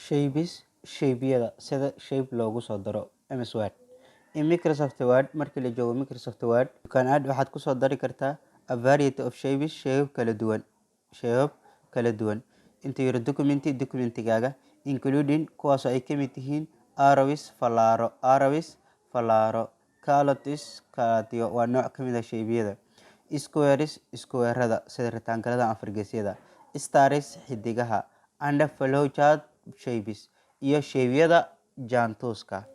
Shapes, shape-yada, sida shape loogu soo daro MS Word. In Microsoft Word, markii la joogo Microsoft Word, you can add, waxaad kusoo dari kartaa, a variety of shapes, shape kala duwan, shape kala duwan, into your document, documentigaaga, including, kuwaasoo ay ka mid yihiin, arrows, falaaro, arrows, falaaro, callouts, kaatiyo, waa nooc ka mid ah shape-yada, squares, square-ada sida rectangle-ada, afargeesyada, stars, xidigaha, and flowchart shapes, iyo shape-yada jaantuuska.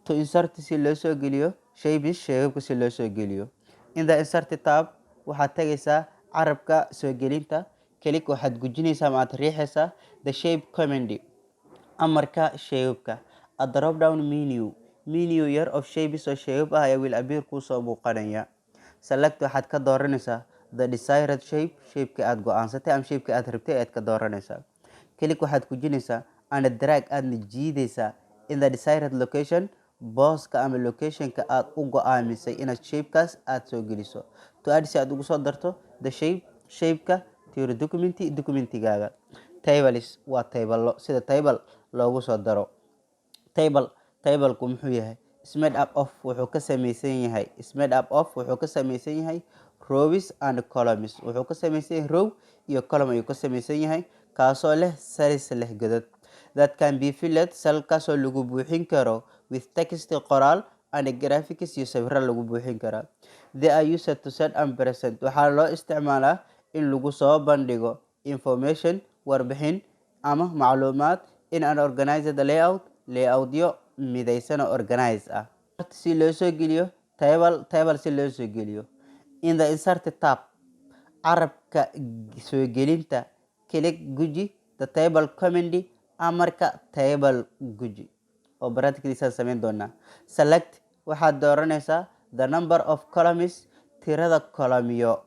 To insert, si loo soo geliyo, shapes, shape-ka si loo soo geliyo, in the Insert tab, waxaad tagaysaa carabka soo gelinta, click, waxaad gujinaysaa ama aad riixaysaa, the Shape command, amarka shape-ka. A drop down menu, menu yar, of shapes, oo shape ah, ayaa will appear, kuusoo muuqanaya. Select, waxaad ka dooranaysaa, the desired shape, shape-ka aad go-aansatay ama shape-ka aad rabtay ayaad ka dooranaysaa. Click, waxaad gujinaysaa, and drag, aadna jiidaysaa, in the desired location, booska ama locationka aad u go-aamisay inaad shapekaas aad soo geliso. To add, si aad ugu soo darto, the shape, shapeka, to your document, documentigaaga. Tables, waa table, sida table loogu soo daro. Table, tableku muxuu yahay? Is made up of, wuxuu ka samaysan yahay, is made up of, wuxuu ka samaysan yahay, rows and columns, wuxuu ka samaysan yahay row iyo column ayuu ka samaysan yahay, kaasoo leh cells, leh godad, that can be filled, cellkaasoo lagu buuxin karo, with text, qoraal, and graphics, iyo sawiro lagu buuxin karaa. They are used to set and present, waxaa loo isticmaalaa in lagu soo bandhigo, information, warbixin ama macluumaad, in an organized layout, layoutyo midaysan oo organize ah. Si loo soo geliyo table, table si loo soo geliyo, in the Insert tab, carabka soo gelinta, click, guji, the Table command, amarka table guji, oo practicadiisaan samayn doonaa. Select, waxaad dooranaysaa, the number of columns, tirada columnyo,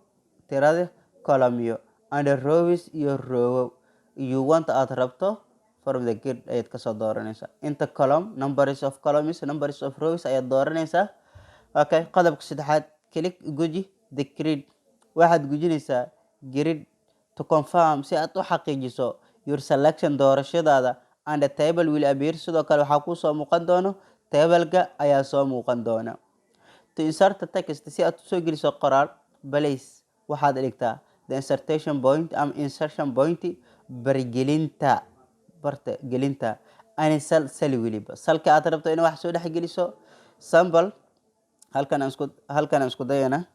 tirada columnyo, and rows, iyo rowow, you want, aad rabto, from the grid, ayaad kasoo dooranaysaa inta column, numbers of columns, numbers of rows ayaad dooranaysaa. Okay, qodobka saddexaad, click, guji, the grid, waxaad gujinaysaa grid, to confirm, si aad u xaqiijiso, your selection, doorashadaada, and the table will appear, sidoo kale waxaa kusoo muuqan doono, tableka ayaa soo muuqan doona. To insert the text, si aad usoo geliso qoraal, place, waxaad dhigtaa, the insertion point ama insertion point, bargelinta, barta gelinta, any cell, cell weliba, cellka aad rabto in wax soo dhex geliso. Sample, halkan aan isku dayana,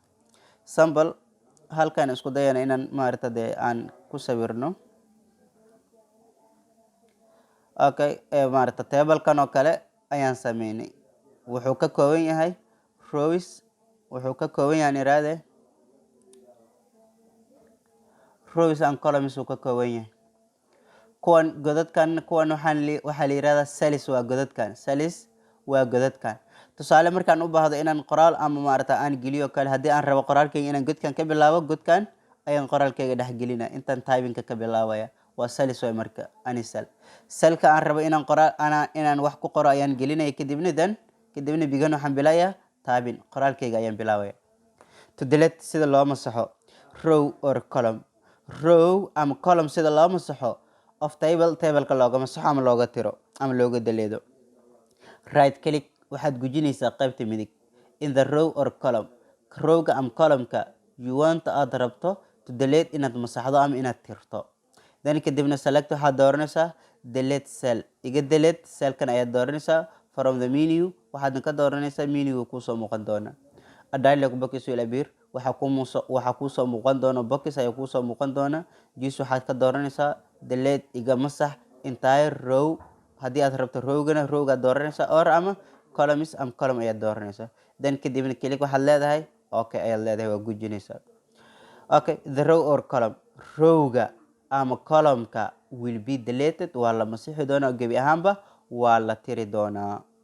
sample, halkan isku dayana inaan maarata dee aan ku sawirno. Okay, maarata tablekan oo kale ayaan sameynay. Wuxuu ka kooban yahay rows, wuxuu ka kooban yahay, iraade, rows and columns uu ka kooban yahay. Kuwan godadkan, kuwan waxaa la yihahdaa cells, waa godadkan, cells waa godadkan. Tusaale, markaan u baahdo inaan qoraal ama maarata aan geliyo kale, haddii aan rabo qoraalkayga inaan godkan ka bilaabo, godkan ayaan qoraalkayga dhex gelina, intaan typingka ka bilaabaya, waa cells way. Marka any cell, cellka aan rabo inaan qoraal ana inaan wax ku qoro ayaan gelinaya, kadibna then, kadibna begin, waxaan bilaaya typing, qoraalkayga ayaan bilaabaya. To delete, sida loo masaxo, row or column, row ama column sida loo masaxo, of table, tableka looga masaxo ama looga tiro ama looga deleedo, right click, waxaad gujinaysaa qaybta midig, in the row or column, rowga ama columnka, you want, aad rabto, to delete, inaad masaxdo ama inaad tirto. Then, kadibna, select, waxaad dooranaysaa, delete cell, iga delete cellkan ayaad dooranaysaa, from the menu, waxaadna ka dooranaysaa menuga kuusoo muuqan doona. A dialog box will appear, waxaa kuusoo muuqan doona, box ayaa kuusoo muuqan doona. Choose, waxaad ka dooranaysaa, delete, iga masax, entire row, haddii aad rabto rowgana rowgaad dooranaysaa, or ama columns, ama column ayaad dooranaysaa. Then, kadibna, click, waxaad leedahay okay ayaad leedahay, waa gujinaysaa. Okay, the row or column, rowga ama columnka, will be deleted, waa la masixi doonaa, gebi ahaanba waa la tiri doonaa.